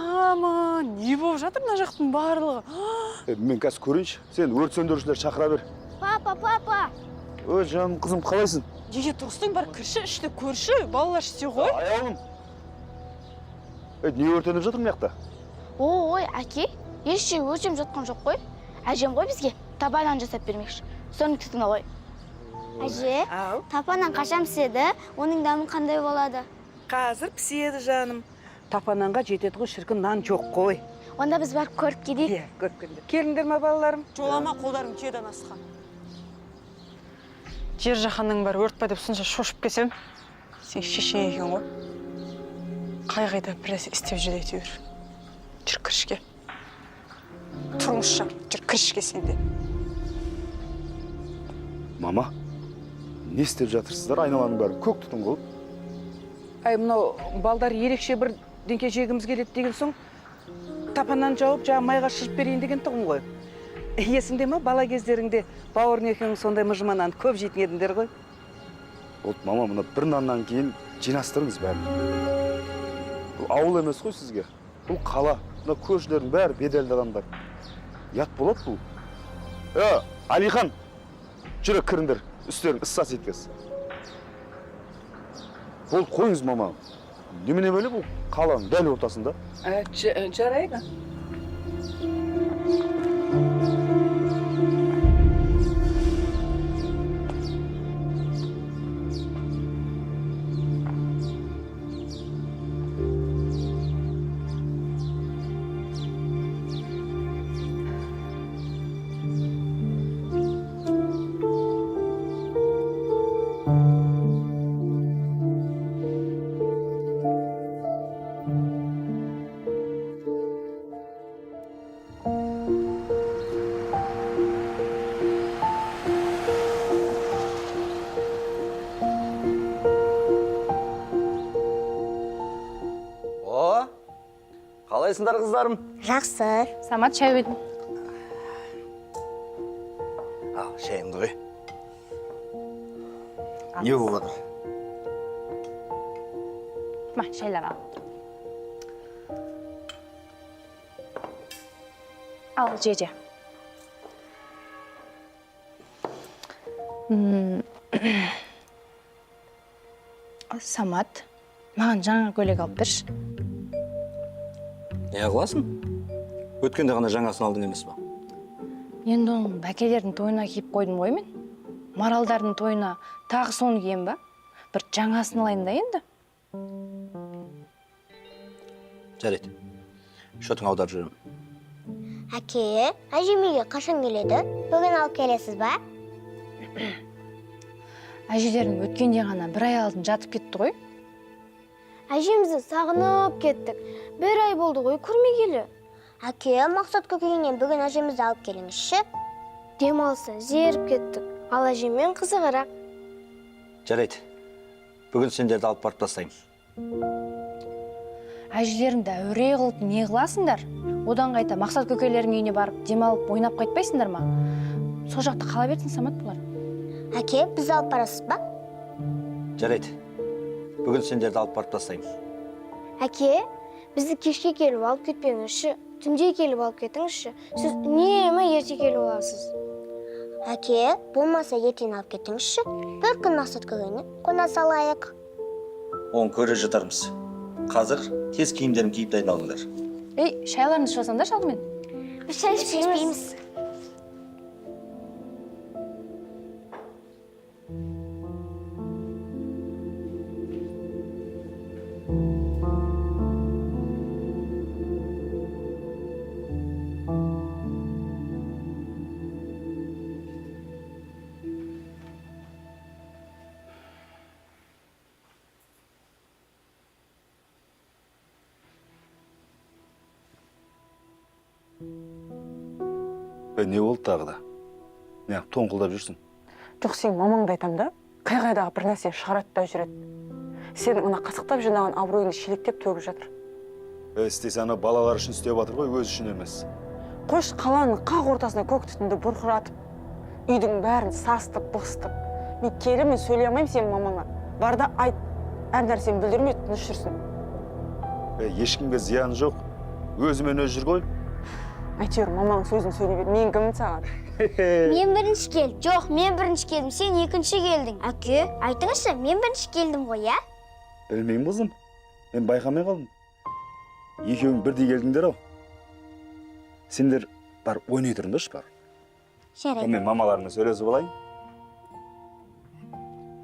Мама, не болып жатыр мына жақтың барлығы? Мен қазір көрейінші. Сен өрт сөндірушілер шақыра бер. Папа, папа! Ой, жаным, қызым, қалайсың? Неге тұрсың? Бар, кірші, ішті көрші, балалар іште ғой. Аяулым. Не өртеніп жатыр мына жақта? Ой, әке, еш жер өртеніп жатқан жоқ қой. Әжем ғой бізге таба нан жасап бермекші. Соның түтіні ғой. Әже, Ау, тапа нан қашан піседі? Оның дәмі қандай болады? Қазір піседі, жаным. Тапананға жетеді ғой, шіркін, нан жоқ қой. Онда біз барып көріп келейік. Иә, көріп келіңдер. Келіңдер ма, балаларым? Жолама, қолдарың түйеден асқан. Жер жаһанның бәрі өрт па деп сонша шошып келсем, сен шешең екен ғой. Қай қайда бір нәрсе істеп жүр әйтеуір. Жүр, кірішке. Тұрыңызшы, жүр, кірішке сен де. Мама, не істеп жатырсыздар? Айналаның бәрі көк түтін қылып. Әй, мынау балдар ерекше бір деңке жегіміз келеді деген соң, тапаннан жауып, жаңа майға шыжып берейін деген тұғым ғой. Есіңде ма, бала кездеріңде бауырың екеуің сондай мыжыма нан көп жейтін едіңдер ғой. Вот, мама, мына бір наннан кейін жинастырыңыз бәрін. Бұл ауыл емес қой сізге. Бұл қала. Мына көршілердің бәрі беделді адамдар. Ұят болады бұл. Алихан, жүре кіріңдер. Үстерің ысса сөйткез. Болды, қойыңыз, мама. Немене бәле бұл қаланың дәл ортасында? Жарайды. О, қалайсыңдар, қыздарым? Жақсы. Самат, шай құйдым. Ал, шайыңды құй. Не болып жатыр? Ма, шайлар ал. Ал, же, же. Самат, маған жаңа көйлек алып берші. Не қыласың? Өткенде ғана жаңасын алдың емес па? Енді оны бәкелердің тойына киіп қойдым ғой мен. Маралдардың тойына тағы соны кием ба? Бір жаңасын алайын да енді. Жарайды. Шотыңа аударып жіберемін. Әке, әжем үйге қашан келеді? Бүгін алып келесіз ба? Әжелерім өткенде ғана бір ай алдын жатып кетті ғой. Әжемізді сағынып кеттік. Бір ай болды ғой көрмегелі. Әке, Мақсат көкейінен бүгін әжемізді алып келіңізші. Демалса, зеріп кеттік. Ал әжеммен қызығырақ. Жарайды. Бүгін сендерді алып барып тастаймын. Әжелеріңді әуре қылып не қыласыңдар? Одан қайта Мақсат көкелерің үйіне барып демалып ойнап қайтпайсыңдар ма? Сол жақта қала берсін, Самат, бұлар. Әке, бізді алып барасыз ба? Жарайды. Бүгін сендерді алып барып тастаймын. Әке, бізді кешке келіп алып кетпеңізші. Түнде келіп алып кетіңізші. Сіз үнемі ерте келіп аласыз. Әке, болмаса ертең алып кетіңізші. Бір күн Мақсат көкені қона салайық. Оны көре жатармыз. Қазір тез киімдерін киіп дайындалыңдар. Ей, шайларыңды ішіп алсаңдаршы алдымен. Біз шай ішпейміз. Не болды тағы да? Не, тоңқылдап жүрсің? Жоқ, сен мамаңды айтам да, қай қайдағы бір нәрсе шығарады да жүреді. Сен мына қасықтап жинаған абыройыңды шелектеп төгіп жатыр. Істесе ана балалар үшін істеп жатыр ғой, өз үшін емес. Қойшы, қаланың қақ ортасына көк түтінді бұрқыратып, үйдің бәрін састып, бықсытып. Мен келін, мен сөйлей алмаймын сенің мамаңа. Бар да айт, әр нәрсені бүлдірме, тыныш жүрсін. Ешкімге зияны жоқ. Өзімен өзі жүр ғой. Әйтеуір мамаң сөзін сөйлей бер. Мен кіммін саған? Мен бірінші келдім. Жоқ, мен бірінші келдім. Сен екінші келдің. Әке, айтыңызшы, мен бірінші келдім ғой, иә? Білмеймін, қызым. Мен байқамай қалдым. Екеуің бірдей келдіңдер ау. Сендер барып ойнай тұрыңдаршы бар. Жарайды. Мен мамаларыңмен сөйлесіп алайын.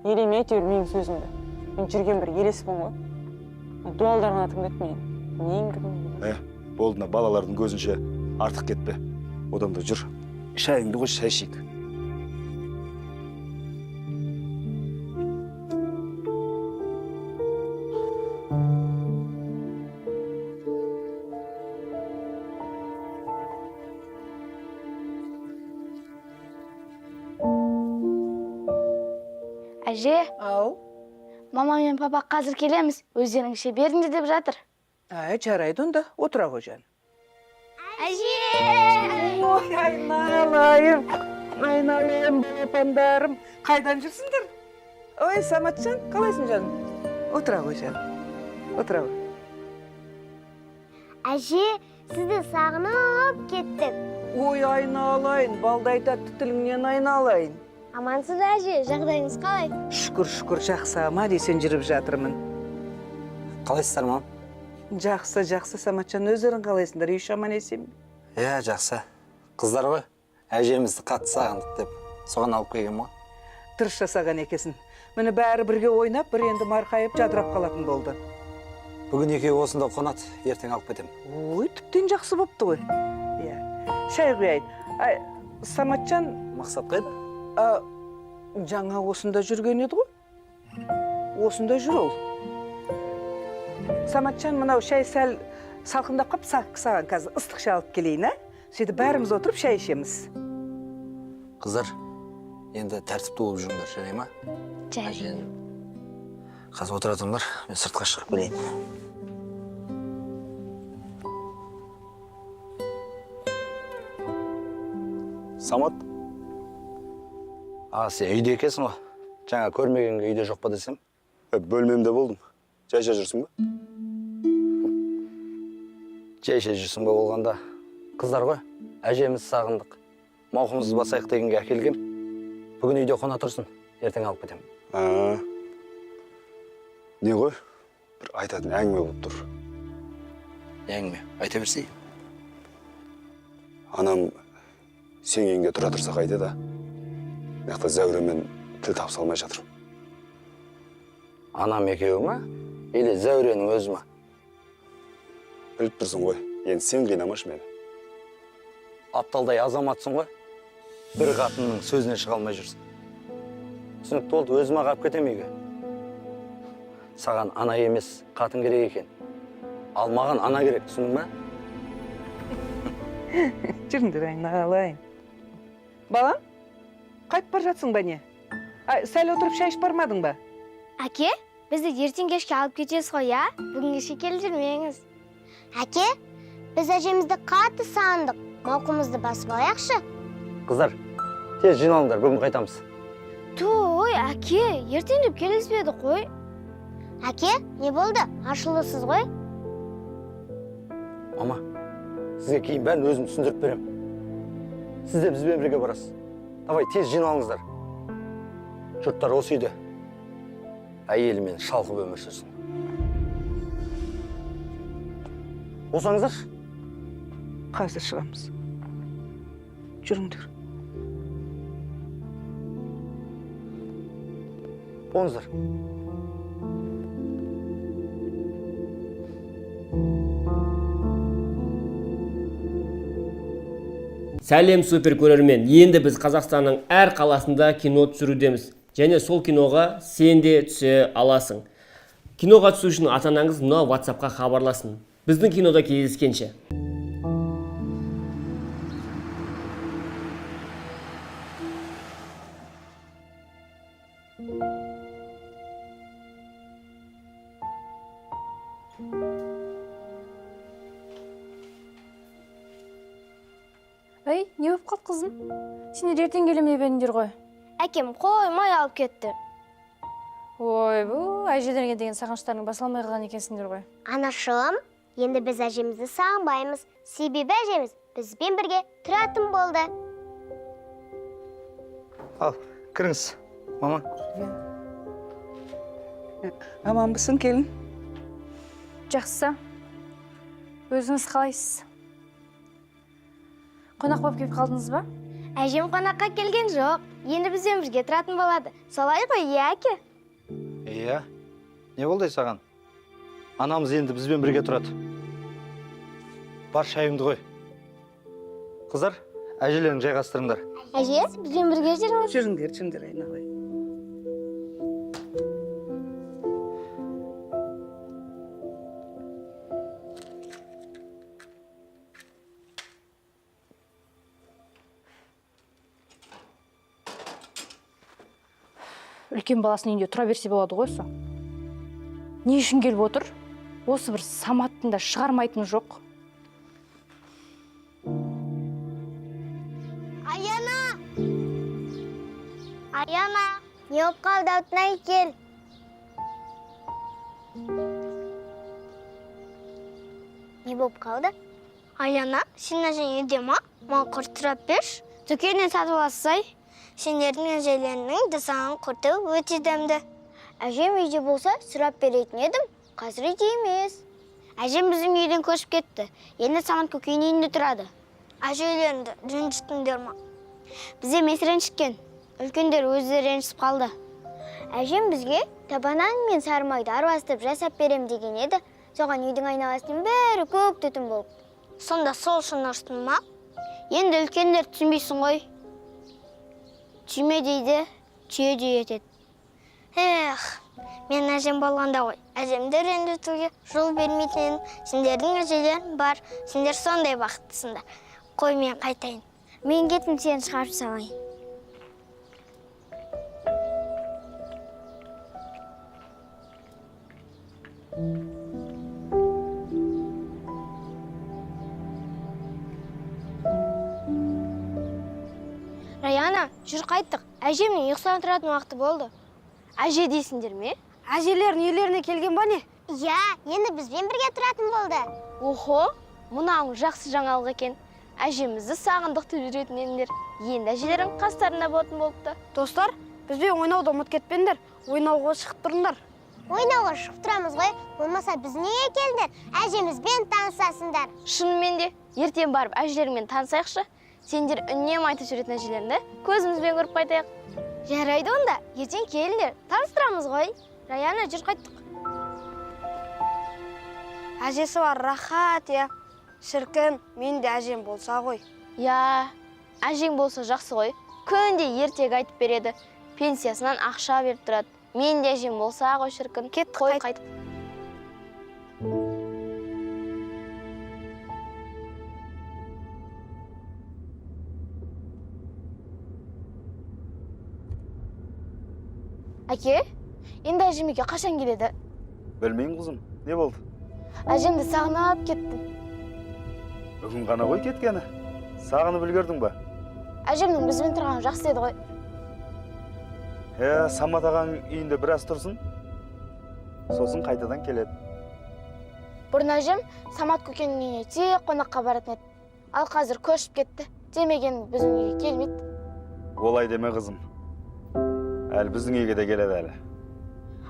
Елеме әйтеуір менің сөзімді. Мен жүрген бір елеспін ғой. Дуалдар ғана тыңдайды мені. Мен кіммін? Болды, мына балалардың көзінше артық кетпе. Одан да жүр. Шайыңды қой, шай ішейік. Әже, Ау. Мама мен папа қазір келеміз, өздерің іше беріңдер деп жатыр. Ай, жарайды онда, отыра ғой, жаным. Әже! Ой, айналайын, айналайын, балапандарым. Қайдан жүрсіңдер? Ой, Саматжан, қалайсың, жаным? Отыра ғой, жаным. Отыра ғой. Әже, сізді сағынып кеттік. Ой, айналайын, балдай тәтті тіліңнен айналайын. Амансыз, әже, жағдайыңыз қалай? Шүкір, шүкір, жақсы, аман есен жүріп жатырмын. Қалайсыздар, мам? Жақсы, жақсы, Саматжан, өздерің қалайсыңдар? Үй іші аман есен бе? Иә, жақсы. Қыздар ғой, әжемізді қатты сағындық деп, соған алып келген ғой. Дұрыс жасаған екенсің. Міне, бәрі бірге ойнап, бір енді марқайып жадырап қалатын болды. Бүгін екеуі осында қонады, ертең алып кетемін. Ой, тіптен жақсы болыпты ғой. Иә. Шай құяйын. Ай, Саматжан, Мақсат қайда? Жаңа осында жүрген еді ғой. Осында жүр ол. Саматжан, мынау шай сәл салқындап қалып, саған қазір ыстық шай алып келейін, ә? Сөйтіп бәріміз отырып шай ішеміз. Қыздар, енді тәртіпті болып жүріңдер, жарай ма? Жарайды. Қазір отыра тұрыңдар, мен сыртқа шығып келейін. Самат. А, сен үйде екенсің ғой. Жаңа көрмегенге үйде жоқ па десем? Бөлмемде болдым. Жайша жүрсің бе? Жайша жүрсің бе болғанда. Қыздар ғой, әжемізді сағындық. Мауқымызды басайық дегенге әкелгем. Бүгін үйде қона тұрсын, ертең алып кетемін. Не ғой? Бір айтатын әңгіме болып тұр. Не әңгіме? Айта берсей. Анам сен үйіңде тұра тұрсақ айтады. Мына жақта Зәуремен тіл табыса алмай жатыр. Анам екеуі ма? Или Зәуренің өзі ма? Біліп тұрсың ғой, енді сен қинамашы мені. Апталдай азаматсың ғой. Бір қатынның сөзіне шыға алмай жүрсің. Түсінікті болды, өзім ақ алып кетемін үйге. Саған ана емес, қатын керек екен. Ал маған ана керек, түсіндің ба? Жүріңдер, айналайын. Балам, қайтып бара жатсың ба не? Ай, сәл отырып шай ішіп бармадың ба? Әке, бізді ертең кешке алып кетесіз ғой, иә? Бүгін кешке келіп жүрмеңіз. Әке, біз әжемізді қатты сағындық. Мауқымызды басып алайықшы. Қыздар, тез жиналыңдар, бүгін қайтамыз. Той, әке, ертең деп келіспедік қой. Әке, не болды? Ашулысыз ғой? Мама, сізге кейін бәрін өзім түсіндіріп беремін. Сіз де бізбен бірге барасыз. Давай, тез жиналыңыздар. Жұрттар осы үйде әйелімен шалқып өмір сүрсін. Болсаңыздаршы. Қазір шығамыз. Жүріңдер. Болыңыздар. Сәлем, супер көрермен. Енді біз Қазақстанның әр қаласында кино түсірудеміз. Және сол киноға сен де түсе аласың. Киноға түсу үшін ата-анаңыз мына WhatsApp-қа хабарласын. Біздің кинода кездескенше. Ей, не болып қалды, қызым? Сендер ертең келемін деп едіңдер ғой. Әкем қоймай алып кетті. Ойбу, әжелерге деген сағыныштарың басыла алмай қалған екенсіңдер ғой. Анашым, Енді біз әжемізді сағынбаймыз. Себебі әжеміз бізбен бірге тұратын болды. Ал, кіріңіз, мама. Аманбысың, келін? Жақсы. Өзіңіз қалайсыз? Қонақ болып келіп қалдыңыз ба? Әжем қонаққа келген жоқ. Енді бізбен бірге тұратын болады. Солай ғой, иә, әке? Иә. Не болды саған? Анамыз енді бізбен бірге тұрады. Бар, шайыңды қой. Қыздар, әжелерің жайғастырыңдар. Әже, бізбен бірге жүріңіз. Жүріңдер, жүріңдер, айналайын. Үлкен баласының үйінде тұра берсе болады ғой осы. Не үшін келіп отыр? Осы бір Саматтың да шығармайтыны жоқ. Аяна! Аяна! Не болып қалды, алтынай, кел. Не болып қалды? Аяна, сенің әжең үйде ма? Маған құрт сұрап берші. Дүкеннен сатып алсай. Сендердің әжелеріңнің жасаған құрты өте дәмді. Әжем үйде болса, сұрап беретін едім. Қазір үйде емес. Әжем біздің үйден көшіп кетті. Енді Самат көкейдің үйінде тұрады. Әжелеріңді ренжіттіңдер ма? Біз емес ренжіткен. Үлкендер өздері ренжісіп қалды. Әжем бізге табанан мен сары майды араластырып жасап берем деген еді. Соған үйдің айналасының бәрі көк түтін болып. Сонда сол үшін ұрыстың ма? Енді үлкендер түсінбейсің ғой. Түйме дейді, түйе де етеді. Эх, мен әжем болғанда ғой. Әжемді ренжітуге жол бермейтін едім. Сендердің әжелерің бар. Сендер сондай бақыттысыңдар. Қой, мен қайтайын. Мен кеттім, сені шығарып салайын. Раяна, жүр қайттық. Әжемнің ұйықтап тұратын уақыты болды. Әже дейсіңдер ме? Әжелердің үйлеріне келген ба не? Иә, енді бізбен бірге тұратын болды. Охо, мынауың жақсы жаңалық екен. Әжемізді сағындық деп жүретін едіңдер. Енді әжелерің қастарында болатын болыпты. Достар, бізбен ойнауды ұмытып кетпеңдер. Ойнауға шығып тұрыңдар. Ойнауға шығып тұрамыз ғой. Болмаса біз неге келдіңдер? Әжемізбен танысасыңдар. Шынымен де, ертең барып әжелеріңмен танысайықшы. Сендер үнемі айтып жүретін әжелеріңді көзімізбен көріп қайтайық. Жарайды онда, ертең келіңдер, таныстырамыз ғой. Раяна, жүр қайттық. Әжесі бар, рахат, иә. Шіркін, мен де әжем болса ғой. Я, әжең болса жақсы ғой. Күнде ертегі айтып береді. Пенсиясынан ақша беріп тұрады. Мен де әжем болса ғой, шіркін. Кеттік, қой, қайт. қайттық. Әке, енді әжем үйге қашан келеді? Білмеймін, қызым. Не болды? Әжемді сағынып кеттім. Бүгін ғана ғой кеткені. Сағынып үлгердің ба? Әжемнің бізбен тұрғаны жақсы еді ғой. Самат ағаң үйінде біраз тұрсын. Сосын қайтадан келеді. Бұрын әжем Самат көкенің үйіне тек қонаққа баратын еді. Ал қазір көшіп кетті. Демеген біздің үйге келмейді. Олай деме, қызым. Әлі біздің үйге де келеді әлі.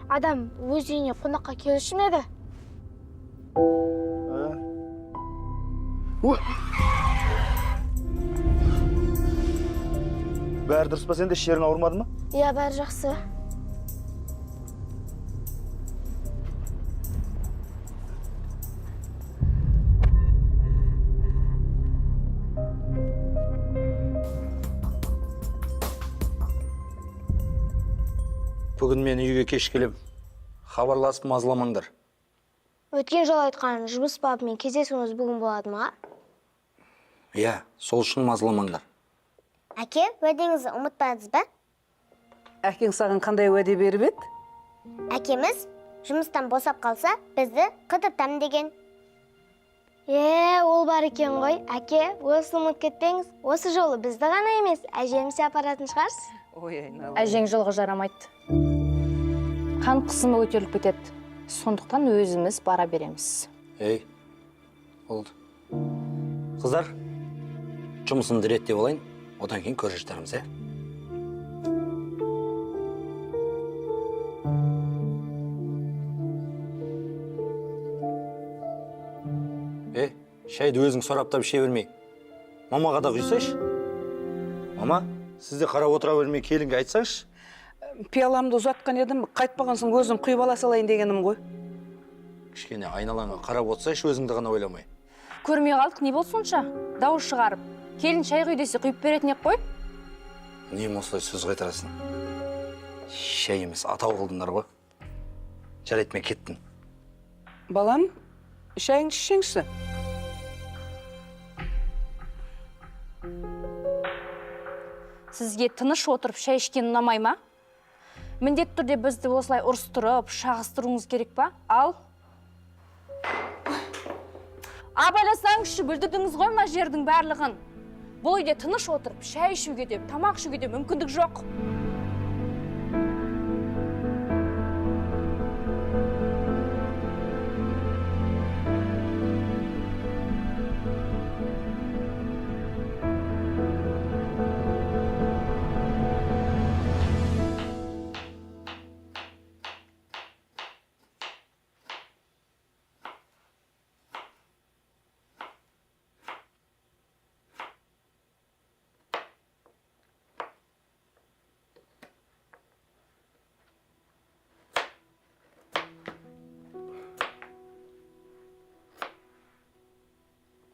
Адам өз үйіне қонаққа келуші ме еді? Бәрі дұрыс па сенде? Іш жерің ауырмады ма? Иә, бәрі жақсы. Бүгін мен үйге кеш келем. Хабарласып мазаламаңдар. Өткен жолы айтқан жұмыс бабымен кездесуіңіз бүгін болады ма? Иә, сол үшін мазаламаңдар. Әке, уәдеңізді ұмытпадыңыз ба? Әкең саған қандай уәде беріп еді? Әкеміз жұмыстан босап қалса, бізді қыдыртам деген. Ол бар екен ғой. Әке, осыны ұмытып кетпеңіз. Осы жолы бізді ғана емес, әжеміз апаратын шығарсыз. Ой, айналайын. Әжең жылғы жарамайды. Қан қысымы көтеріліп кетеді. Сондықтан өзіміз бара береміз. Ей, Болды. Қыздар, жұмысымды реттеп алайын, одан кейін көре жатармыз, ә? Шайды өзің сораптап іше бермей. Мамаға да құйсайшы. Мама, сіз де қарап отыра бермей келінге айтсаңшы. Пиаламды ұзатқан едім, қайтпаған соң өзім құйып ала салайын дегенім ғой. Кішкене айналаңа қарап отырсайшы, өзіңді ғана ойламай. Көрмей қалдық, не болды сонша? Дауыс шығарып. Келін шай құй десе құйып беретін ек қой. Үнемі осылай сөз қайтарасың. Шай емес, атау қылдыңдар ғой. Жарайды, мен кеттім. Балам, шайыңды ішсеңші. Сізге тыныш отырып шай ішкен ұнамай ма? Міндетті түрде бізді осылай ұрыстырып, шағыстыруыңыз керек па? Ал. Абайласаңызшы, бүлдірдіңіз ғой мына жердің барлығын. Бұл үйде тыныш отырып шай ішуге де, тамақ ішуге де мүмкіндік жоқ.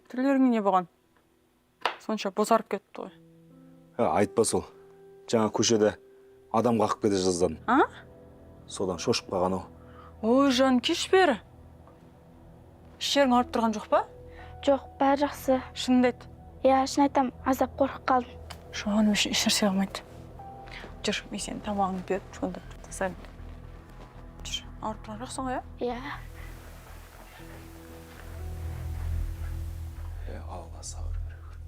Түрлеріңе не болған? Сонша бозарып кетті ғой. Айтпа сол. Жаңа көшеде адам қағып кете жаздадым. А? Содан шошып қалған ау. Ой, жан, кеш бері. Іш жерің ауырып тұрған жоқ па? Жоқ, бәрі жақсы. Шынымды айт. Иә, шын айтам, аздап қорқып қалдым. Жаным үшін ешнәрсе қылмайды. Жүр, мен сенің тамағыңды беріп, жуындырып тастайын. Жүр, ауырып тұрған жоқсың ғой, иә? Иә. Алла сабыр бере көр.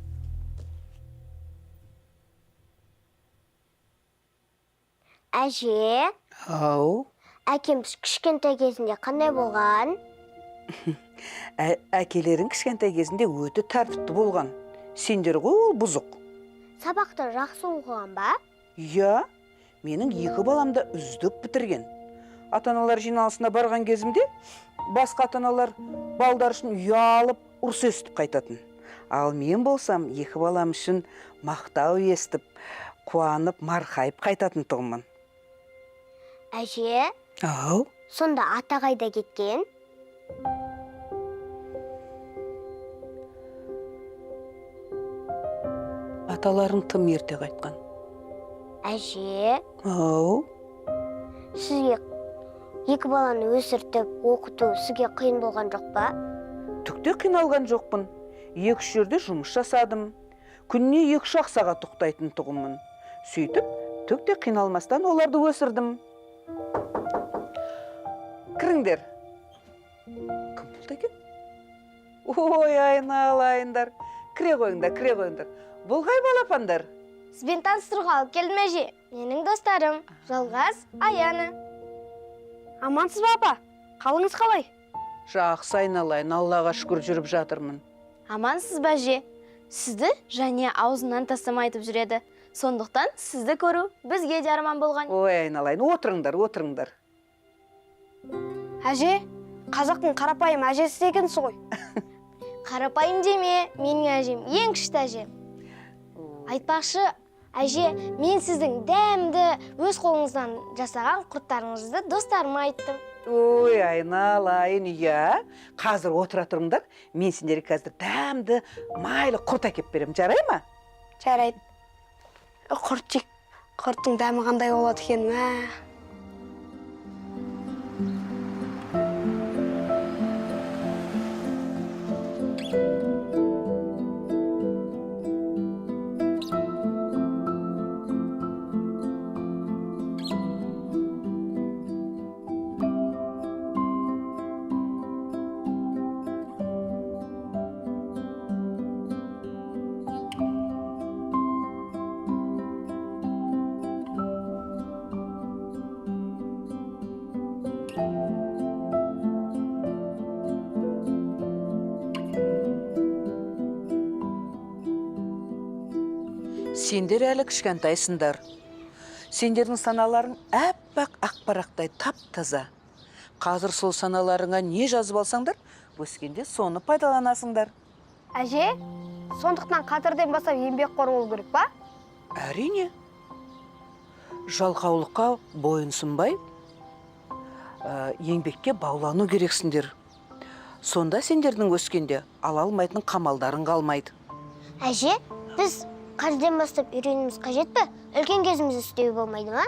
Әже. Ау. Әкем кішкентай кезінде қандай болған? Әкелерің кішкентай кезінде өте тәртіпті болған. Сендер ғой ол бұзық. Сабақты жақсы оқыған ба? Иә, менің екі балам да үздік бітірген. Ата-аналар жиналысына барған кезімде басқа ата-аналар балдар үшін ұялып, ұрыс естіп қайтатын. Ал мен болсам, екі балам үшін мақтау естіп, қуанып, марқайып қайтатын тұғынмын. Әже? Ау? Сонда ата қайда кеткен? Аталарың тым ерте қайтқан. Әже? Ау? Сізге екі баланы өсіртіп, оқыту сізге қиын болған жоқ па? Түк те қиналған жоқпын. 2-3 жерде жұмыс жасадым. Күніне 2-3 сағат ұйықтайтын тұғынмын. Сөйтіп, түк те қиналмастан оларды өсірдім. Кіріңдер. Кім болды екен? Ой, айналайындар. Кіре қойыңдар, кіре қойыңдар. Бұл қай балапандар? Сізбен таныстыруға алып келдім, әже. Менің достарым Жалғас, Аяна. Амансыз ба, апа? Қалыңыз қалай? Жақсы, айналайын, Аллаға шүкір жүріп жатырмын. Амансыз ба, әже? Сізді және аузынан тастамай айтып жүреді. Сондықтан сізді көру бізге де арман болған. Ой, айналайын, отырыңдар, отырыңдар. Әже, қазақтың қарапайым әжесі екенсіз ғой. Қарапайым деме, менің әжем ең күшті әжем. Айтпақшы, әже, мен сіздің дәмді өз қолыңыздан жасаған құрттарыңызды достарыма айттым. Ой, айналайын, иә. Қазір отыра тұрыңдар, мен сендерге қазір дәмді майлы құрт әкеп беремін, жарай ма? Жарайды. Құрт жек, құрттың дәмі қандай болады екен, мә? Сендер әлі кішкентайсыңдар. Сендердің саналарың әппақ ақ парақтай тап-таза. Қазір сол саналарыңа не жазып алсаңдар, өскенде соны пайдаланасыңдар. Әже, сондықтан қазірден бастап еңбекқор болу керек па? Әрине. Жалқаулыққа бойын сұнбай, еңбекке баулану керексіңдер. Сонда сендердің өскенде ала алмайтын қамалдарың қалмайды. Әже, біз қазірден бастап үйренуіміз қажет пе? Үлкен кезімізде істеуге болмайды ма?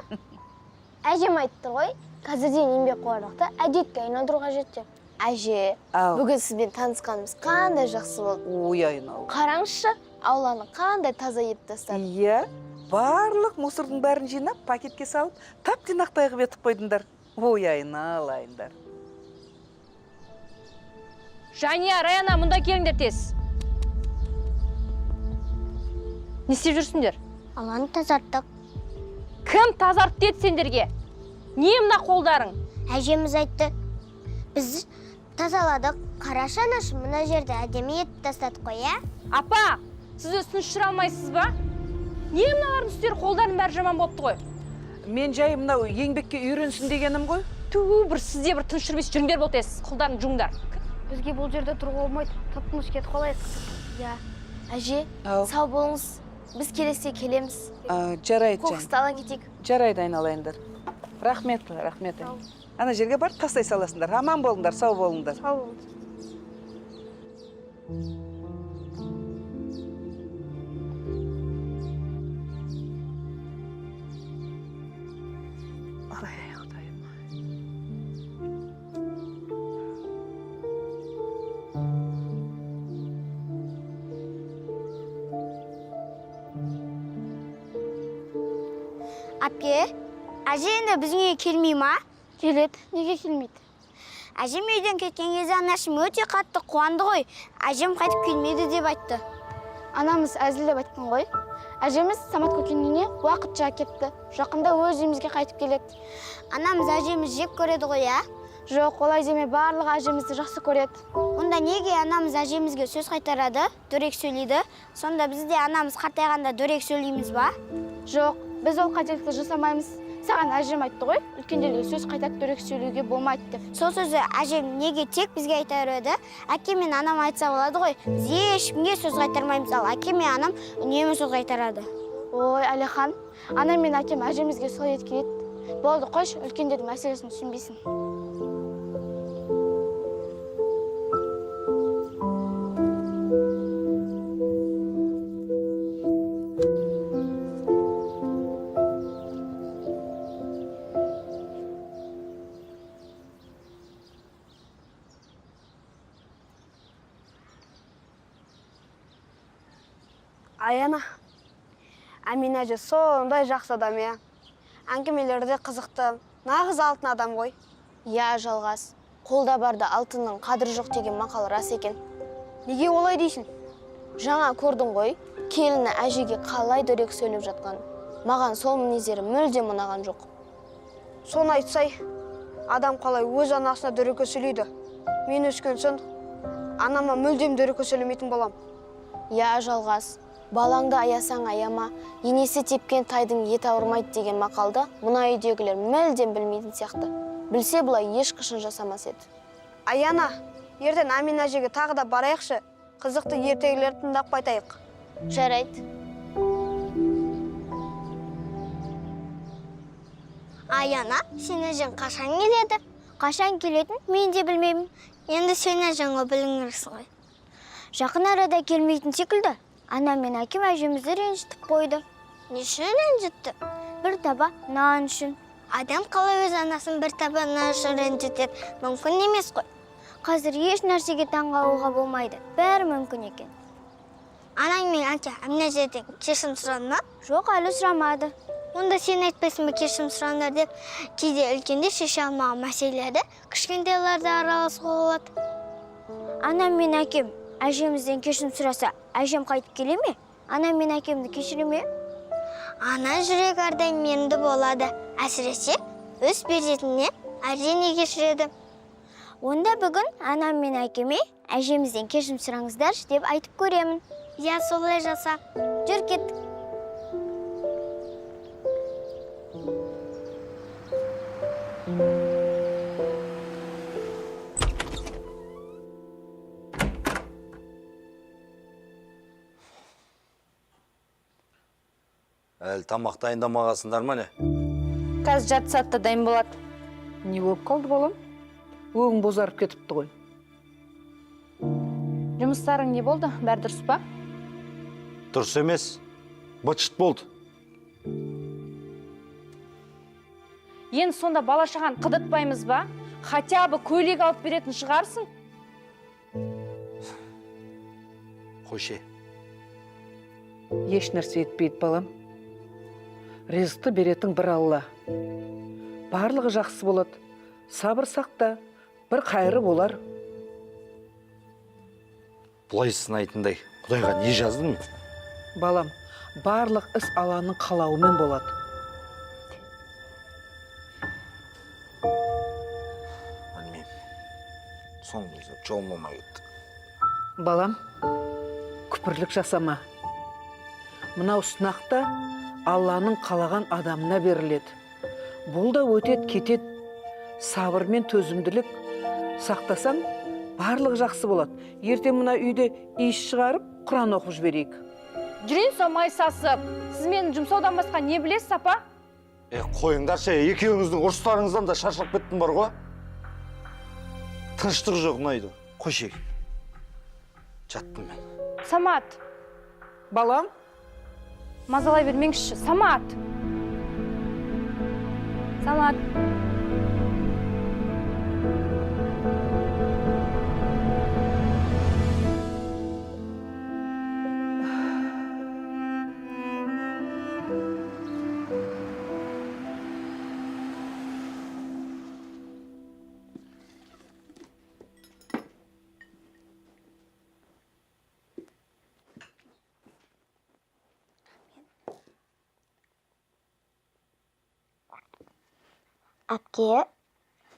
Әжем айтты ғой, қазірден еңбекқорлықты әдетке айналдыру қажет деп. Әже, бүгін сізбен танысқанымыз қандай жақсы болды. Ой, айналайын. Қараңызшы, ауланы қандай таза етіп тастады. Иә, барлық мусордың бәрін жинап, пакетке салып, тап-тұйнақтай қылып етіп қойдыңдар. Ой, айналайындар. Жания, Раяна, мұнда келіңдер тез. Не істеп жүрсіңдер? Ауланы тазарттық. Кім тазарт деді сендерге? Не мына қолдарың? Әжеміз айтты. Біз тазаладық. Қарашы, анашы, мына жерді әдемі етіп тастадық қой, ә? Апа, сіз өз тыныш жүре алмайсыз ба? Не мыналардың үстері, қолдарының бәрі жаман болыпты ғой. Мен жай мынау еңбекке үйренсін дегенім ғой. Ту, бір сізде бір тыныш жүрмейсіз, жүріңдер бол тез, қолдарың жуыңдар. Бізге бұл жерде тұруға болмайды, тып-тыныш кетіп қалайық. Иә, әже, сау болыңыз. Біз келесіде келеміз. Жарайды, Қоқысты ала кетейік. Жарайды, айналайындар. Рахмет, рахмет. Ана жерге барып тастай саласыңдар. Аман болыңдар, сау болыңдар. Сау болыңыз. Ой, Құдайым. Әпке, әже енді біздің үйге келмей ма? Келеді, неге келмейді? Әжем үйден кеткен кезде анашым өте қатты қуанды ғой. Әжем қайтып келмейді деп айтты. Анамыз әзілдеп айтқан ғой. Әжеміз Самат көкенің үйіне уақытша кетті. Жақында өз үйімізге қайтып келеді. Анамыз әжеміз жек көреді ғой, ә? Жоқ, олай деме, барлығы әжемізді жақсы көреді. Онда неге анамыз әжемізге сөз қайтарады, дөрекі сөйлейді? Сонда біз де анамыз қартайғанда дөрекі сөйлейміз ба? Жоқ, біз ол қателікті жасамаймыз. Саған әжем айтты ғой, үлкендерге сөз қайтарып дөрекі сөйлеуге болмайды деп. Сол сөзді әжем неге тек бізге айта береді? Әкем мен анам айтса болады ғой. Біз ешкімге сөз қайтармаймыз, ал әкем мен анам үнемі сөз қайтарады. Ой, Әлихан, анам мен әкем әжемізге солай еткен еді. Болды, қойшы, үлкендердің мәселесін түсінбейсің. Аяна, Әмина әже сондай жақсы адам, иә. Әңгімелері де қызықты, нағыз алтын адам ғой. Иә, Жалғас, қолда барда алтынның қадірі жоқ деген мақал рас екен. Неге олай дейсің? Жаңа көрдің ғой, келіні әжеге қалай дөрекі сөйлеп жатқан. Маған сол мінездері мүлдем ұнаған жоқ. Соны айтсай, адам қалай өз анасына дөрекі сөйлейді. Мен өскен соң анама мүлдем дөрекі сөйлемейтін болам. Иә, Жалғас, балаңды аясаң аяма, енесі тепкен тайдың еті ауырмайды деген мақалды мына үйдегілер мүлдем білмейтін сияқты. Білсе бұлай ешқашан жасамас еді. Аяна, ертең Әмина әжеге тағы да барайықшы, қызықты ертегілерді тыңдап қайтайық. Жарайды. Аяна, сен әжең қашан келеді? Қашан келетін мен де білмеймін. Енді сен әжең ғой, біліңірсің ғой. Жақын арада келмейтін секілді. Анам мен әкем әжемізді ренжітіп қойды. Не үшін ренжітті? Бір таба нан үшін. Адам қалай өз анасын бір таба нан үшін ренжітеді? Мүмкін емес қой. Қазір еш нәрсеге таң қалуға болмайды. Бәрі мүмкін екен. Анаң мен әке Әмина әжеден кешірім сұрады ма? Жоқ, әлі сұрамады. Онда сен айтпайсың ба кешірім сұраңдар деп? Кейде үлкендер шеше алмаған мәселелерді кішкентайлар да араласуға болады. Анам мен әкем әжемізден кешірім сұраса, әжем қайтып келе ме? Анам мен әкемді кешіре ме? Ана жүрек әрдайым мейірімді болады. Әсіресе өз перзентіне әрине кешіреді. Онда бүгін анам мен әкеме әжемізден кешірім сұраңыздаршы деп айтып көремін. Иә, солай жаса. Жүр, кеттік. Әлі тамақ дайындамағансыңдар ма не? Қазір жарты сағатта дайын болады. Не болып қалды, балам? Өң бозарып кетіпті ғой. Жұмыстарың не болды? Бәрі дұрыс па? Дұрыс емес. Быт-шыт болды. Енді сонда бала шағаны қыдыртпаймыз ба? Хотя бы көйлек алып беретін шығарсың. Қойшы. Еш нәрсе етпейді, балам. Ризықты беретін бір Алла. Барлығы жақсы болады. Сабыр сақта, бір қайыры болар. Бұлай сынайтындай Құдайға не жаздым мен? Балам, барлық іс Алланың қалауымен болады. Білмеймін. Соңғы кезде жолым болмай кетті. Балам, күпірлік жасама. Мынау сынақта Алланың қалаған адамына беріледі. Бұл да өтет кетет. Сабыр мен төзімділік сақтасаң, барлығы жақсы болады. Ертең мына үйде иіс шығарып, Құран оқып жіберейік. Жүрейін сол май сасып. Сіз мені жұмсаудан басқа не білесіз, апа? Қойыңдаршы, екеуіңіздің ұрыстарыңыздан да шаршап кеттім бар ғой. Тыныштық жоқ мына үйде. Қойшы. Жаттым мен. Самат. Балам. Мазалай бермеңізші. Самат. Самат. Әпке,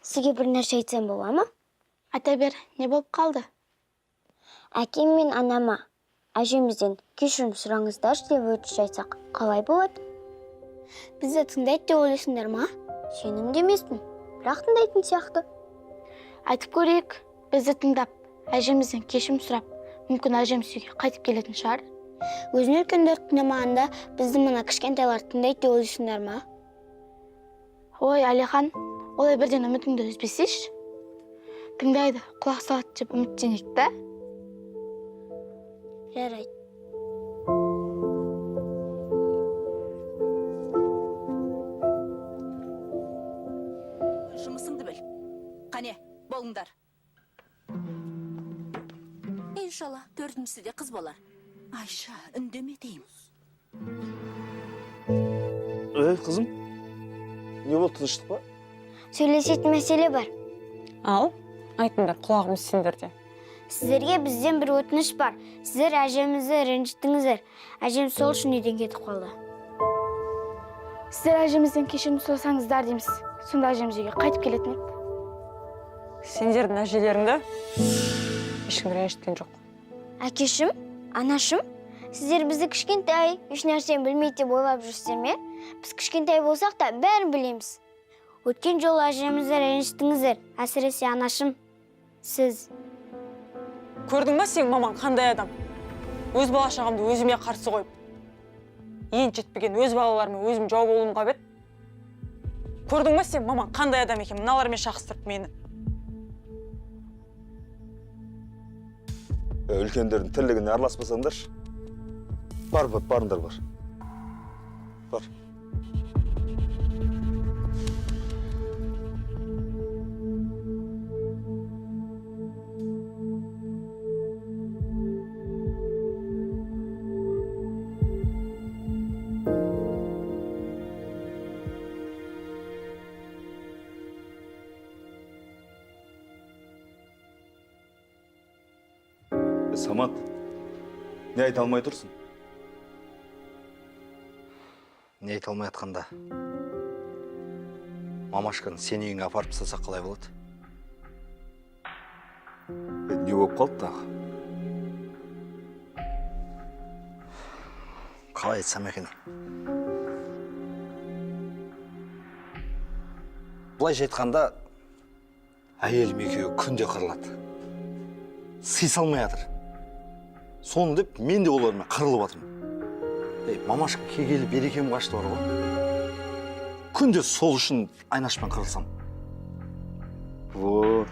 сізге бір нәрсе айтсам бола ма? Айта бер, не болып қалды? Әкем мен анама әжемізден кешірім сұраңыздаршы деп өтініш айтсақ, қалай болады? Бізді тыңдайды деп ойлайсыңдар ма? Сенімді емеспін, бірақ тыңдайтын сияқты. Айтып көрейік, бізді тыңдап, әжемізден кешірім сұрап, мүмкін әжеміз үйге қайтып келетін шығар. Өзін үлкендер тыңдамағанда бізді мына кішкентайлар тыңдайды деп ойлайсыңдар ма? Ой, Әлихан, олай бірден үмітіңді үзбесейші. Тыңдайды, құлақ салады деп үміттенейік та? Жарайды. Жұмысыңды біл. Қане, болыңдар. Иншалла, төртіншісі де қыз болар. Айша, үндеме деймін. Ей, қызым. Не болды, тыныштық па? Сөйлесетін мәселе бар. Ал, айтыңдар, құлағым сендерде. Сіздерге бізден бір өтініш бар. Сіздер әжемізді ренжіттіңіздер. Әжем сол үшін үйден кетіп қалды. Сіздер әжемізден кешірім сұрасаңыздар дейміз. Сонда әжеміз үйге қайтып келетін еді. Сендердің әжелеріңді ешкім ренжіткен жоқ. Әкешім, анашым, сіздер бізді кішкентай, еш нәрсені білмейді деп ойлап жүрсіздер ме? Біз кішкентай болсақ та бәрін білеміз. Өткен жолы әжемізді ренжіттіңіздер, әсіресе анашым, сіз. Көрдің ба сенің мамаң қандай адам? Өз бала шағамды өзіме қарсы қойып, ең жетпеген өз балаларыма өзім жау болуым қабет. Көрдің ба сенің мамаң қандай адам екен? Мыналармен шағыстырып мені. Үлкендердің тірлігіне араласпасаңдаршы. Бар, бар, барыңдар, бар. Бар. Самат, не айта алмай тұрсың? Не айта алмай атқанда? Мамашканы сен үйіңе апарып тастасақ қалай болады? Не болып қалды тағы? Қалай айтсам екен? Былайша айтқанда, әйелім екеуі күнде қырылады. Сый салмай жатыр. Соны деп мен де олармен қырылып жатырмын. Ей, мамашка келгелі берекем қашты бар ғой. Күнде сол үшін Айнашпен қырылсам. Во,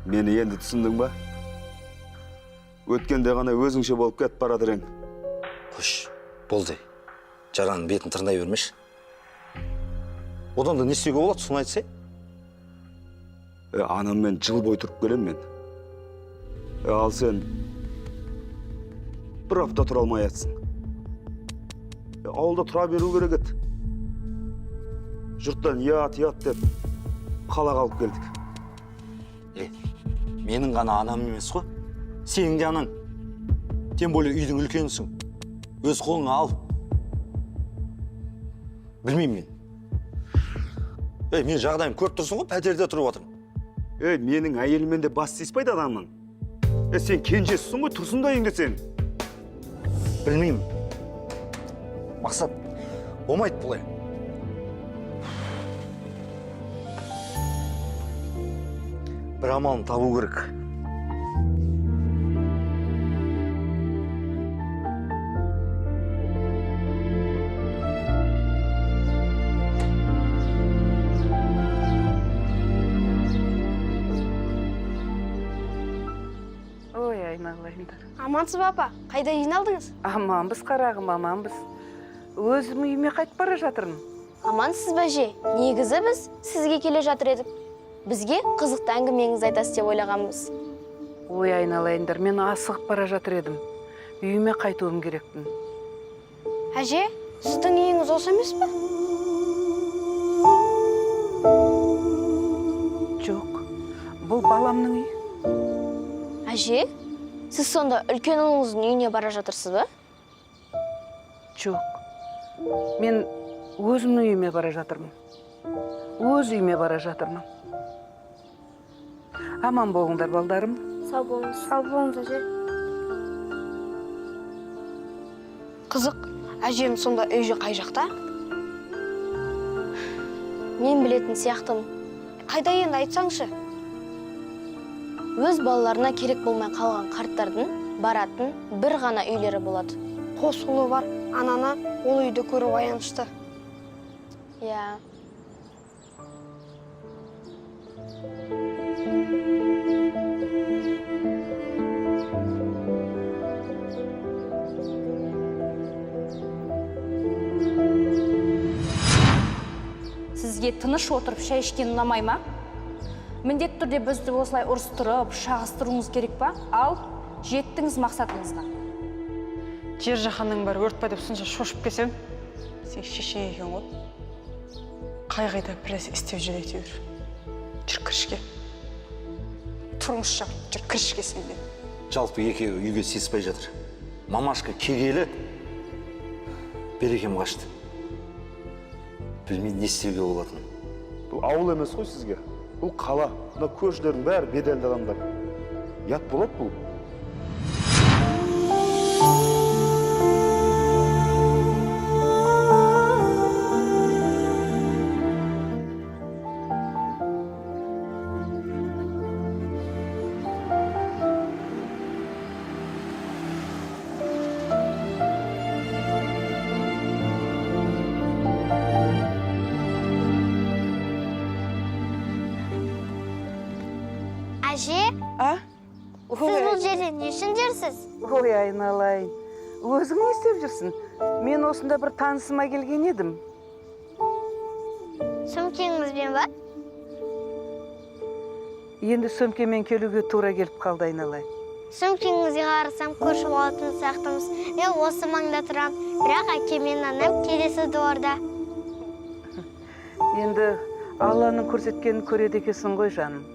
мені енді түсіндің ба? Өткенде ғана өзіңше болып кетіп баратыр ең. Қойшы, болды. Жараның бетін тырнай бермеші. Одан да не істеуге болады, соны айтсай. Анаммен жыл бойы тұрып келем мен. Ал сен бір апта тұра алмай жатсың. Ауылда тұра беру керек еді. Жұрттан ұят, ұят деп қалаға алып келдік. Менің ғана анам емес қой. Сенің де анаң. Тем более үйдің үлкенісің. Өз қолыңа ал. Білмеймін мен. Мен жағдайым көріп тұрсың ғой, пәтерде тұрып жатырмын. Менің әйеліммен де бас тиіспайды адамның. Сен кенжесісің ғой, тұрсын да үйіңде сен. Білмеймін. Мақсат, болмайды бұлай. Бір амалын табу керек. Ой, айналайындар. Амансыз ба, апа? Қайда жиналдыңыз? Аманбыз, қарағым, аманбыз. Өзім үйіме қайтып бара жатырмын. Амансыз ба, әже? Негізі біз сізге келе жатыр едік. Бізге қызықты әңгімеңізді айтасыз деп ойлағанбыз. Ой, айналайындар, мен асығып бара жатыр едім. Үйіме қайтуым керекпін. Әже, сіздің үйіңіз осы емес пе? Жоқ, бұл баламның үйі. Әже, сіз сонда үлкен ұлыңыздың үйіне бара жатырсыз ба? Жоқ, мен өзімнің үйіме бара жатырмын. Өз үйіме бара жатырмын. Аман болыңдар, балдарым. Сау болыңыз. Сау болыңыз, әже. Қызық, әжем сонда үйі қай жақта? Мен білетін сияқтымын. Қайда енді, айтсаңшы? Өз балаларына керек болмай қалған қарттардың баратын бір ғана үйлері болады. Қос ұлы бар ананы ол үйді көру аянышты. Иә. Сізге тыныш отырып шай ішкен ұнамай ма? Міндетті түрде бізді осылай ұрыстырып, шағыстыруыңыз керек па? Ал, жеттіңіз мақсатыңызға. Жер жаһанның бәрі өрт па деп сонша шошып келсем, сен шешең екен ғой. Қай-қайда бір нәрсе істеп жүр әйтеуір. Жүр кірішке. Тұрмыс жап, жүр кірішке сен де. Жалпы екеуі үйге сыйыспай жатыр. Мамашка келгелі берекем қашты. Білмей не істеуге болатынын. Бұл ауыл емес қой сізге. Бұл қала. Мына көршілердің бәрі беделді адамдар. Ұят болады бұл. Әже, А? сіз бұл жерде не үшін жүрсіз? Ой, айналайын. Өзің не істеп жүрсің? Мен осында бір танысыма келген едім. Сөмкеңізбен ба? Енді сөмкемен келуге тура келіп қалды, айналайын. Сөмкеңізге қарасам көрші болатын сияқтымыз. Мен осы маңда тұрам, бірақ әкем мен анам келесі дворда. Енді Алланың көрсеткенін көреді екенсің ғой, жаным.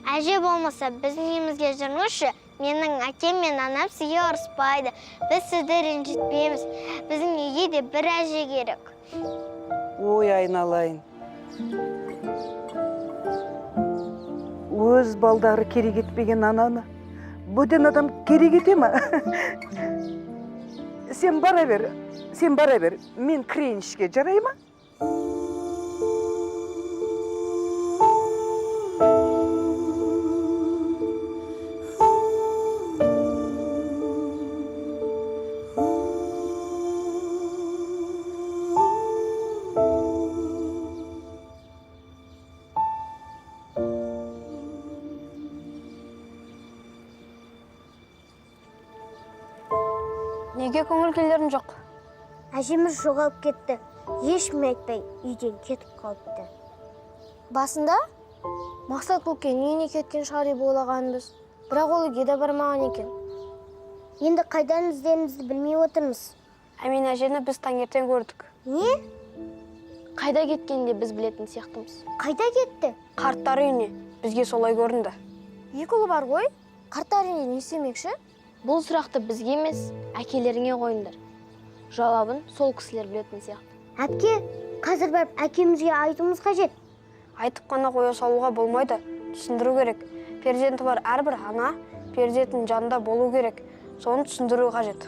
Әже болмаса біздің үйімізге жүріңізші. Менің әкем мен анам сізге ұрыспайды. Біз сізді ренжітпейміз. Біздің үйге де бір әже керек. Ой, айналайын. Өз балдары керек етпеген ананы бөтен адам керек ете ме? Сен бара бер, сен бара бер. Мен кірейін ішке, жарай ма? Неге көңіл күйлерің жоқ? Әжеміз жоғалып кетті. Ешкімге айтпай үйден кетіп қалыпты. Басында Мақсат көкенің үйіне кеткен шығар деп ойлағанбыз. Бірақ ол үйге де бармаған екен. Енді қайдан іздерімізді білмей отырмыз. Әмин әжені біз таңертең көрдік. Не? Қайда кеткенін де біз білетін сияқтымыз. Қайда кетті? Қарттар үйіне. Бізге солай көрінді. Екі ұлы бар ғой. Қарттар үйінде не істемекші? Бұл сұрақты бізге емес, әкелеріңе қойыңдар. Жауабын сол кісілер білетін сияқты. Әпке, қазір барып әкемізге айтуымыз қажет. Айтып қана қоя салуға болмайды. Түсіндіру керек. Перзенті бар әрбір ана перзентінің жанында болу керек. Соны түсіндіру қажет.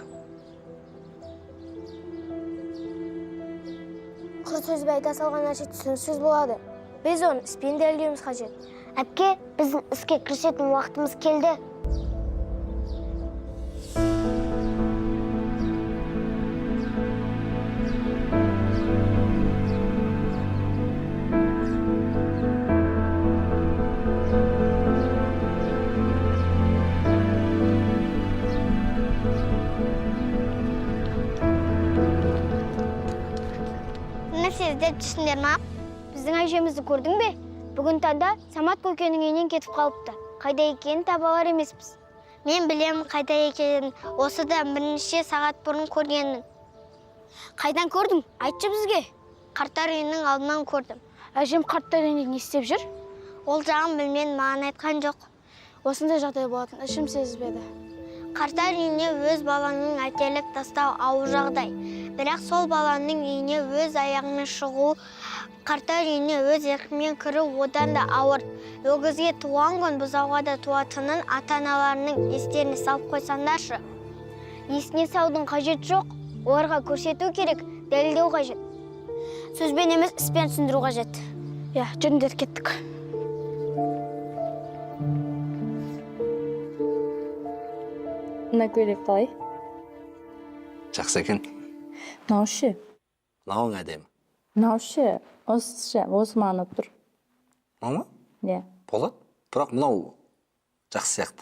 Құр сөзбен айта салған нәрсе түсініксіз болады. Біз оны іспен дәлелдеуіміз қажет. Әпке, біздің іске кірісетін уақытымыз келді. Нәрсе іздеп түстіңдер ма? Біздің әжемізді көрдің бе? Бүгін таңда Самат көкенің үйінен кетіп қалыпты. Қайда екенін таба алар емеспіз. Мен білемін қайда екенін. Осыдан бірнеше сағат бұрын көргенмін. Қайдан көрдің? Айтшы бізге. Қарттар үйінің алдынан көрдім. Әжем қарттар үйінде не істеп жүр? Ол жағын білмедім, маған айтқан жоқ. Осындай жағдай болатын ішім сезбеді. Қарттар үйіне өз балаңның әкеліп тастау ауыр жағдай. Бірақ сол баланың үйіне өз аяғымен шығу, қарттар үйіне өз еркімен кіру одан да ауыр. Өгізге туған күн бұзауға да туатынын ата-аналарының естеріне салып қойсаңдаршы. Есіне салудың қажеті жоқ. Оларға көрсету керек, дәлелдеу қажет. Сөзбен емес, іспен түсіндіру қажет. Иә, жүріңдер, кеттік. Мына көйлек қалай? Жақсы екен. Мынау ше? Мынауың әдемі. Мынау ше? Осы ше? Осы маған ұнап тұр. Мынау ма? Иә. Болады. Бірақ мынау жақсы сияқты.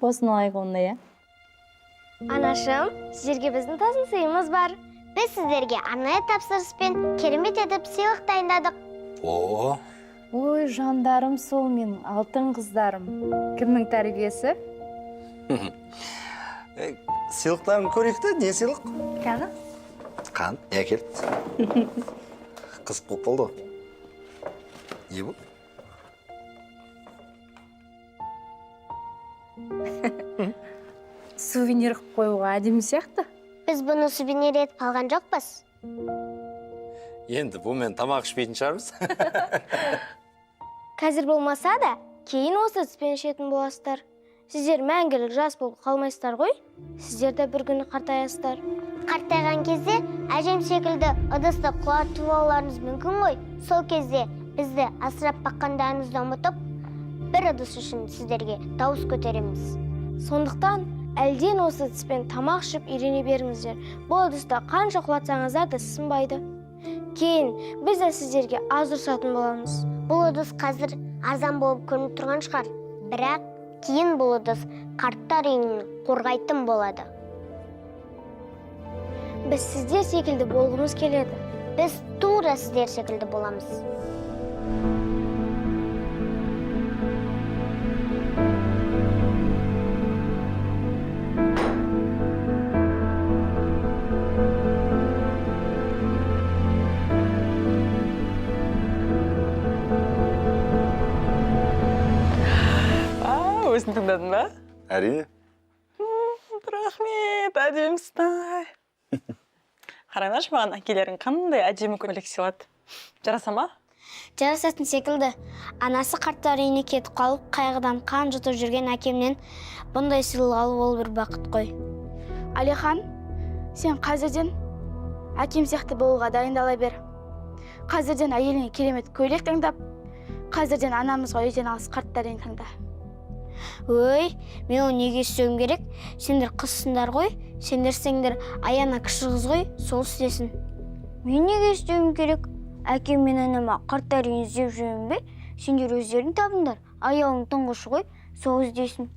Осыны алайық онда, иә? Анашым, сіздерге біздің тосын сыйымыз бар. Біз сіздерге арнайы тапсырыспен керемет етіп сыйлық дайындадық. О! Ой, жандарым сол менің, алтын қыздарым. Кімнің тәрбиесі? Сыйлықтарын көрейік те, не сыйлық? Қаны? Қан, не әкелді? Қызық болып қалды ғой. Не бұл? Сувенир қылып қоюға әдемі сияқты. Біз бұны сувенир етіп алған жоқпыз. Енді бұмен тамақ ішпейтін шығармыз. Қазір болмаса да, кейін осы ыдыспен ішетін боласыздар. Сіздер мәңгілік жас болып қалмайсыздар ғой? Сіздер де бір күні қартаясыздар. Қартайған кезде әжем секілді ыдысты құлатып алуларыңыз мүмкін ғой. Сол кезде бізді асырап баққандарыңызды ұмытып, бір ыдыс үшін сіздерге дауыс көтереміз. Сондықтан әлден осы ыдыспен тамақ ішіп үйрене беріңіздер. Бұл ыдысты қанша құлатсаңыздар да сынбайды. Кейін біз де сіздерге аз ұрсатын боламыз. Бұл ыдыс қазір арзан болып көрініп тұрған шығар. Бірақ кейін бұл ыдыс қарттар үйін қорғайтын болады. Біз сіздер секілді болғымыз келеді. Біз тура сіздер секілді боламыз. Өзін тыңдадың ба? Әрине. Рахмет, әдемісің. Қараңдаршы, маған әкелерің қандай әдемі көйлек сыйлады. Жараса ма? Жарасатын секілді. Анасы қарттар үйіне кетіп қалып, қайғыдан қан жұтып жүрген әкемнен бұндай сыйлық алу ол бір бақыт қой. Алихан, сен қазірден әкем сияқты болуға дайындала бер. Қазірден әйеліңе керемет көйлек таңдап, қазірден анамызға үйден алыс қарттар үйін таңда. Өй, мен оны неге істеуім керек? Сендер қызсыңдар ғой, сендер сеңдер Аяна кіші қыз ғой, сол істесін. Мен неге істеуім керек? Әкем мен анама қарттар үйін іздеп жүрмін бе? Сендер өздерің табыңдар, аяулың тұңғышы ғой, сол іздесін.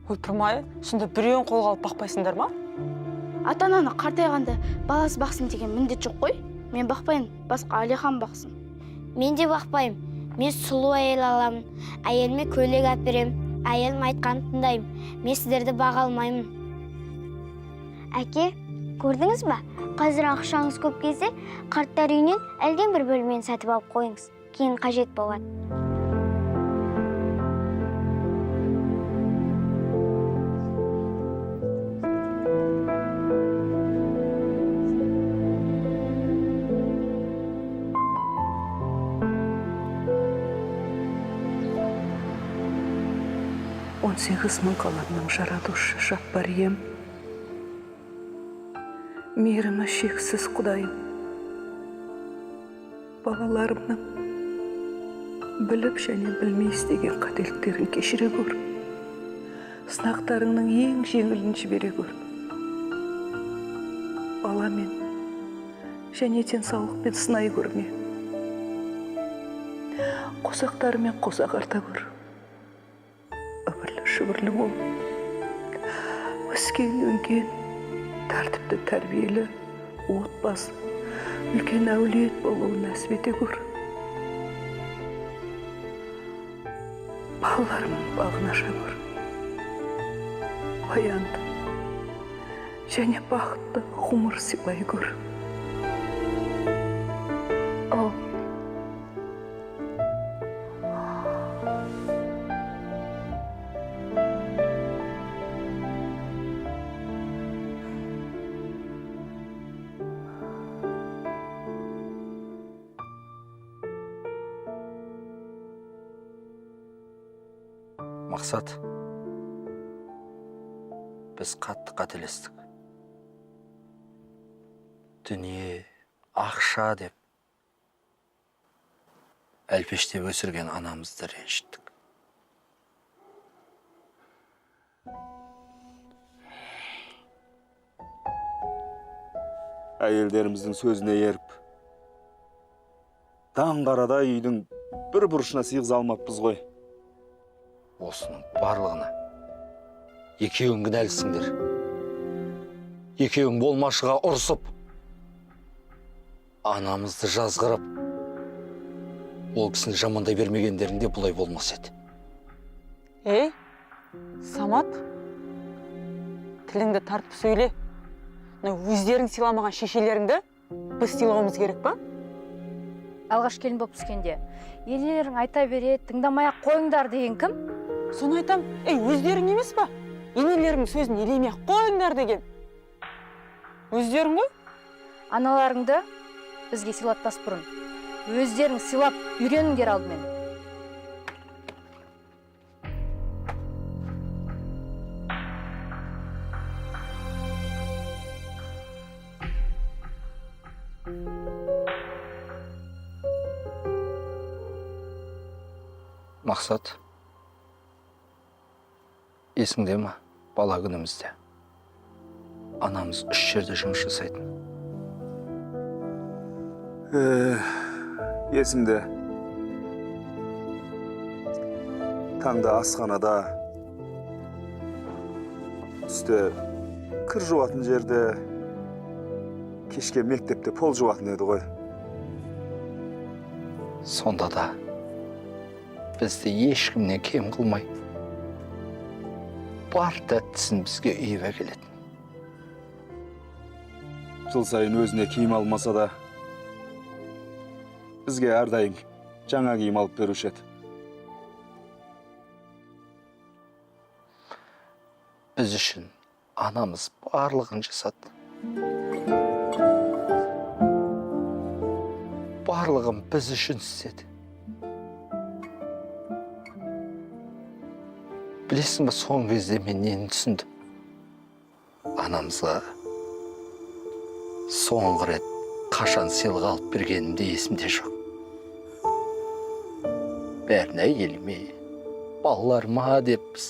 Ойпырмай, сонда біреуін қолға алып бақпайсыңдар ма? Ата-ананы қартайғанда баласы бақсын деген міндет жоқ қой. Мен бақпаймын, басқа Әлихан бақсын. Мен де бақпаймын. Мен сұлу әйел аламын. Әйеліме көйлек алып беремін. Әйелім айтқанын тыңдаймын. Мен сіздерді баға алмаймын. Әке, көрдіңіз ба? Қазір ақшаңыз көп кезде қарттар үйінен әлден бір бөлмені сатып алып қойыңыз. Кейін қажет болады. Он сегіз мың ғаламның жаратушы Жаппар ием, мейірімі шексіз Құдайым, балаларымның біліп және білмей істеген қателіктерін кешіре көр. Сынақтарыңның ең жеңілін жібере көр. Баламен және денсаулықпен сынай көрме. Қосақтарымен қосақ арта көр. Үбірлі-шүбірлі бол. Өскен өнген, тәртіпті тәрбиелі отбасы, үлкен әулет болуын нәсіп ете көр. Балаларымның бағын аша көр. Баянды және бақытты ғұмыр сыйлай көр. О. Мақсат, біз қатты қателестік. Дүние, ақша деп әлпештеп өсірген анамызды ренжіттік. Әйелдеріміздің сөзіне еріп, даңғарадай үйдің бір бұрышына сыйғыза алмаппыз ғой. Осының барлығына екеуің кінәлісіңдер. Екеуің болмашыға ұрсып, анамызды жазғырып, ол кісіні жамандай бермегендерінде бұлай болмас еді. Ей, Самат, тіліңді тартып сөйле. Өздерің сыйламаған шешелеріңді біз сыйлауымыз керек па? Алғаш келін болып түскенде енелерің айта береді, тыңдамай-ақ қойыңдар деген кім? Соны айтам, ей, өздерің емес па? Енелеріңнің сөзін елемей-ақ қойыңдар деген. Өздерің ғой? Аналарыңды бізге сыйлатпас бұрын өздерің сыйлап үйреніңдер алдымен. Мақсат, есіңде ма, бала күнімізде анамыз 3 жерде жұмыс жасайтын. Есімде. Таңда асханада, түсте кір жуатын жерде, кешке мектепте пол жуатын еді ғой. Сонда да бізді ешкімнен кем қылмай, бар тәттісін бізге үйіп әкелетін. Жыл сайын өзіне киім алмаса да, бізге әрдайым жаңа киім алып беруші еді. Біз үшін анамыз барлығын жасады. Барлығын біз үшін істеді. Білесің бе, соңғы кезде мен нені түсіндім? Анамызға соңғы рет қашан сыйлық алып бергенімде есімде жоқ. Бәрін әйеліме, балаларыма деппіз.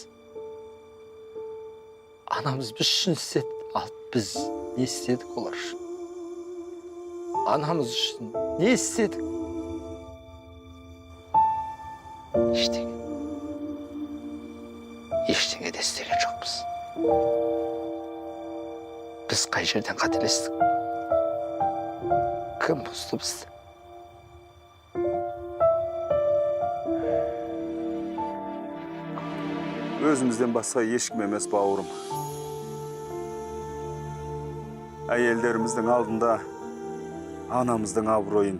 Анамыз біз үшін істеді, ал біз не істедік олар үшін? Анамыз үшін не істедік? Ештеңе. Ештеңе де істеген жоқпыз. Біз қай жерден қателестік? Кім бұзды бізді? Өзімізден басқа ешкім емес, бауырым. Әйелдеріміздің алдында анамыздың абыройын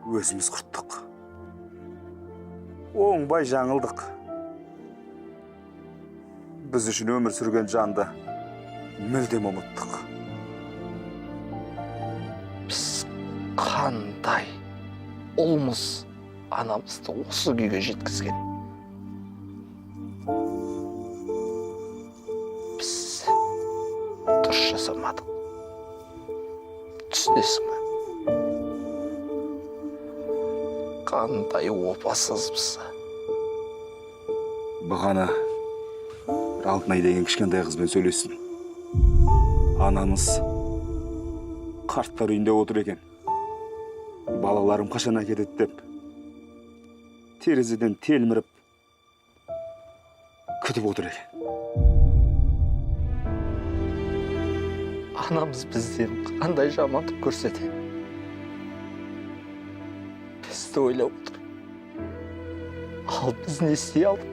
өзіміз құрттық. Оңбай жаңылдық. Біз үшін өмір сүрген жанды мүлдем ұмыттық. Біз қандай ұлмыз, анамызды осы күйге жеткізген. Біз дұрыс жасамадық. Түсінесің бе? Қандай опасызбыз. Бағана бір Алтынай деген кішкентай қызбен сөйлестім. Анамыз қарттар үйінде отыр екен. Балаларым қашан әкетеді деп терезеден телміріп күтіп отыр екен. Анамыз бізден қандай жамандық көрсе де бізді ойлап отыр. Ал біз не істей алдық?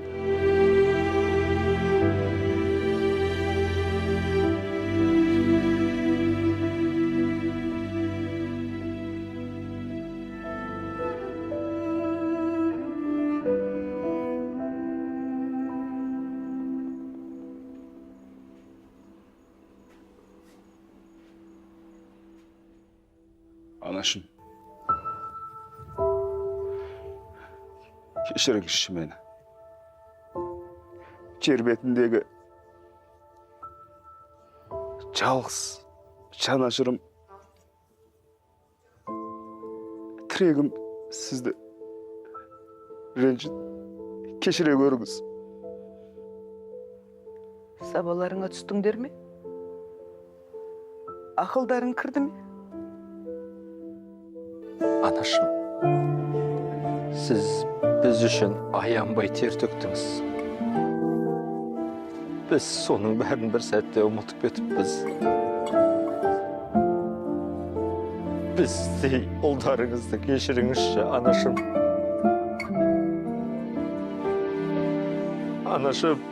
Анашым, кешіріңізші мені. Жер бетіндегі жалғыз жанашырым, тірегім сізді ренжіт, кешіре көріңіз. Сабаларыңа түстіңдер ме? Ақылдарың кірді ме? Анашым, сіз біз үшін аянбай тер төктіңіз. Біз соның бәрін бір сәтте ұмытып кетіппіз. Біздей ұлдарыңызды кешіріңізші, анашым. Анашым,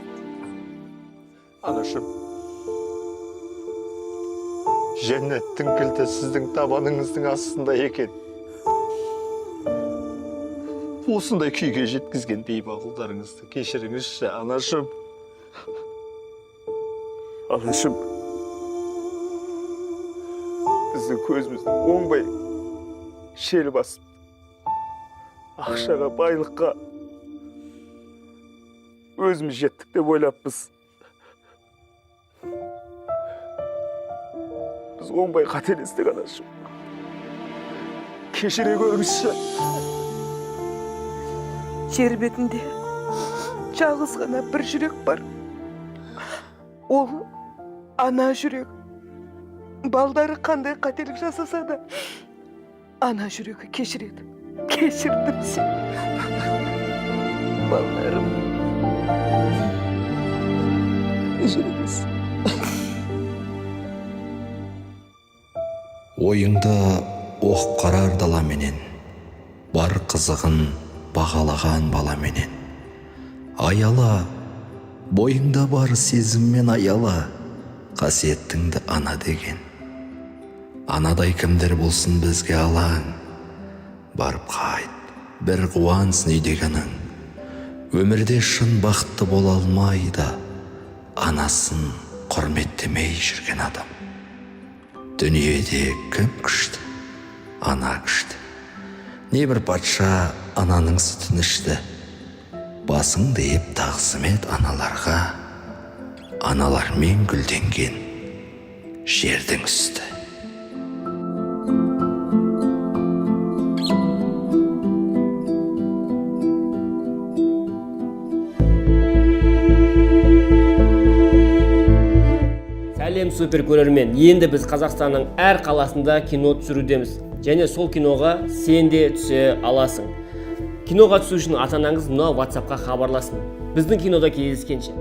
анашым. Жәннаттың кілті сіздің табаныңыздың астында екен. Осындай күйге жеткізген бейбақ ұлдарыңызды кешіріңізші, анашым. Анашым, біздің көзімізді оңбай шел басып, ақшаға, байлыққа өзіміз жеттік деп ойлаппыз. Біз оңбай қателестік, анашым. Кешіре көріңізші. Жер бетінде жалғыз ғана бір жүрек бар. Ол ана жүрек. Балдары қандай қателік жасаса да, ана жүрегі кешіреді. Кешірдім сені. Балдарым. Кешіріңіз. Ойыңды оқып қарар даламенен, бар қызығын бағалаған баламенен. Аяла, бойыңда бар сезіммен аяла, қасиеттіңді ана деген. Анадай кімдер болсын бізге алаң, барып қайт, бір қуансын үйдегі анаң. Өмірде шын бақытты бола алмайды, анасын құрметтемей жүрген адам. Дүниеде кім күшті? Ана күшті. Небір патша ананың сүтін ішті. Басыңды иіп тағзым ет аналарға, аналармен гүлденген жердің үсті. Сәлем супер көрермен, енді біз Қазақстанның әр қаласында кино түсірудеміз. Және сол киноға сен де түсе аласың. Киноға түсу үшін ата-анаңыз мына WhatsApp-қа хабарласын. Біздің кинода кездескенше.